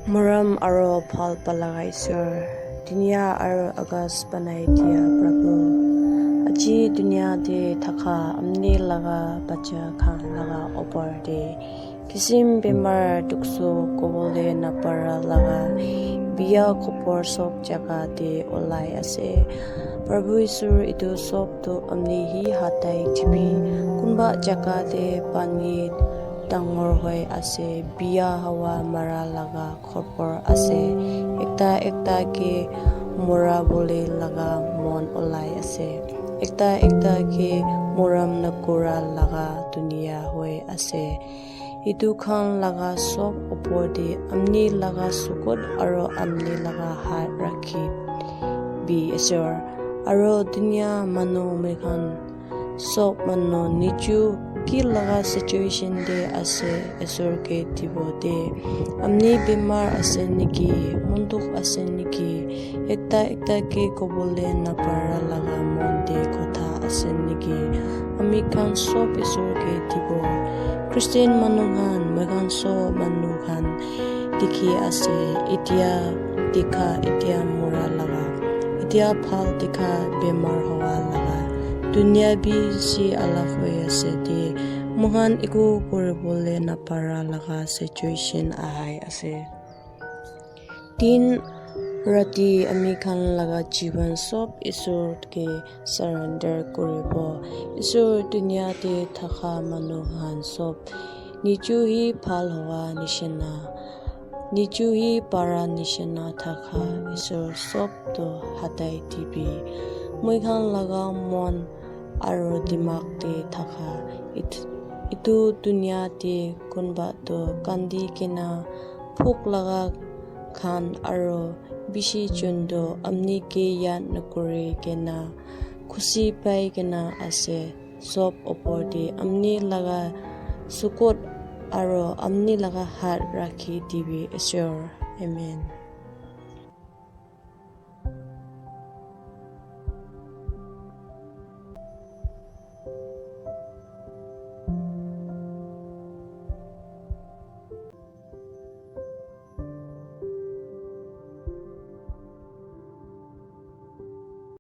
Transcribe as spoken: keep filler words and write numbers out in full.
Morom aro bhal palaga Isor, dunia aro akas banai dia Prabhu. Aji dunia te thaka amni laga bacha khan laga opor te kisim bemar dukso kobole napara laga biya khobor sob jaga te olai ase. Prabhu Isor, etu sob tu amni hi hatai dibi. Kunba jaga te pani dangor hoi ase, biya hawa mara laga khobor ase. Ekta ekta ke mora bole laga mon olai ase. Ekta ekta ke morom nakura laga dunia hoi ase. Etu khan laga sob opor te amni laga sukut aro amni laga hat rakhi bi Isor. Aro dunia manu moi khan sob manu niju ki laga situation te ase, Isor ke dibo de. Amni bemar ase niki, monduk ase niki, ekta ekta ke kobole napara laga mon te kotha ase niki, ami khan sob Isor ke dibo. Christian manu khan, moi khan sob manu khan dikhi ase, etia dikha, etia mura laga, etia bhal dikha, bemar howa laga. Dunia bishi alak hoi ase de, moi khan eku kuribole napara laga situation ahai ase. Din rati ami khan laga jiban sob Isor ke surrender kuribo. Isor, dunia te thaka manu khan sob niju hi bhal howa nishina, niju hi para nishina thaka Isor sob to hatai dibi. Moi khan laga mon aro dimag te thaka it-, etu dunia te kunba to kandi kena bhuk laga khan aro bishi chundu amni ke yad nakuri kena khushi pai kena ase. Sob opor te amni laga sukut aro amni laga hat rakhi dibi Isor. Amen.